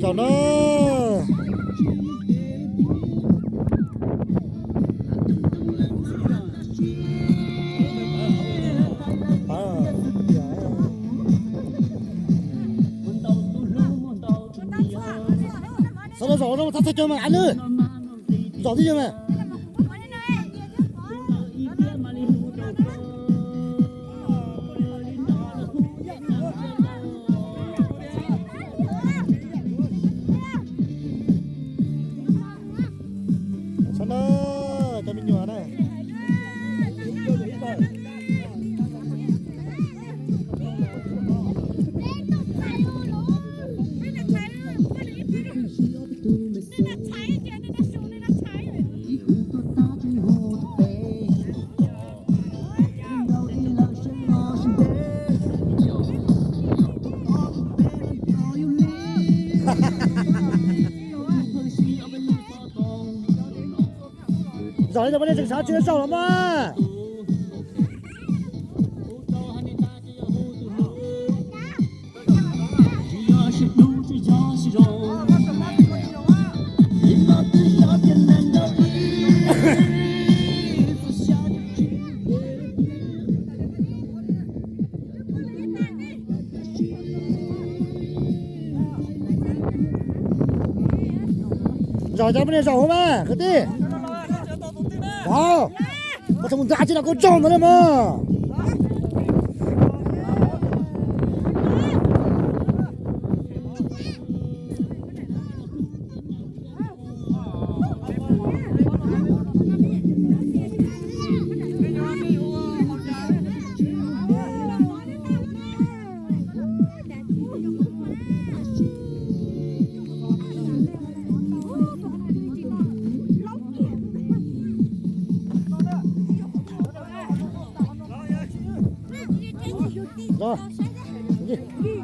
Zaum no. Xav tau zaum no thab txhaj caug mas av lwj. Zaum twb yog mas. Saib na, cov me nyuam na. Zaum li no poj niam tseem sawv tsis tau zaum los mas. Zaum cov poj niam zaum hauv mas kwv tij. Au, koj txhob mus ntag, tsis los koj zaum ntawd li mas.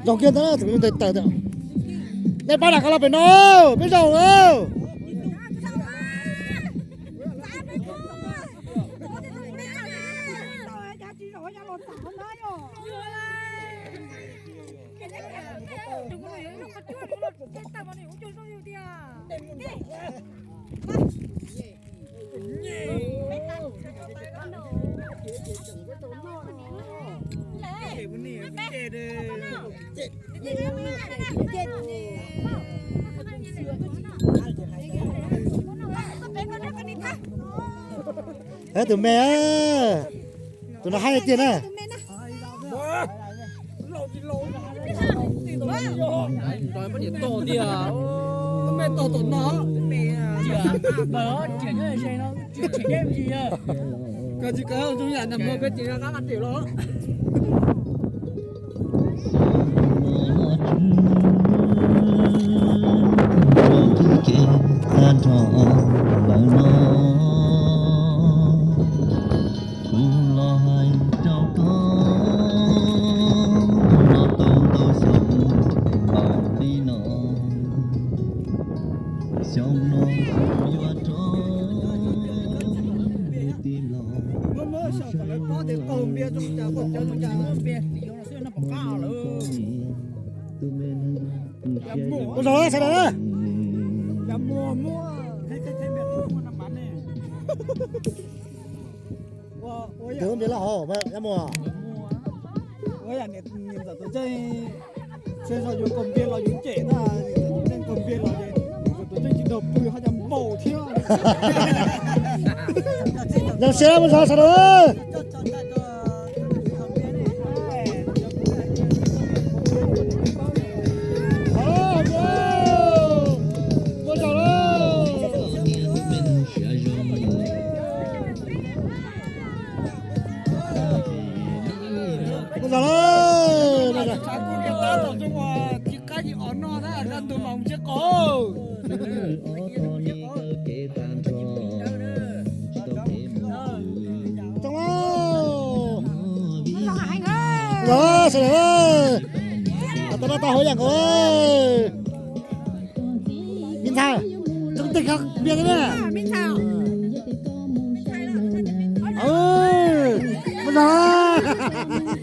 Zaum kiag ntawd, nej pab dam ko los pem no, peb zaum. Tus me, tus no haib tiag na. Tag nrho lawm no, kuv los hais rau koj, no tau ntau xyoo npaum li no, xyoo no kuv yuav rov mus tij los. Ua zaum sawv daws na. Tus npias laj hov mas Yaj Muas. Zoo siab mus zov sawv daws. Zoo sawv daws. Tau noj tau haus ib yam nkaus. Me ntxhais, tso tes khaws npias na. Mus zog.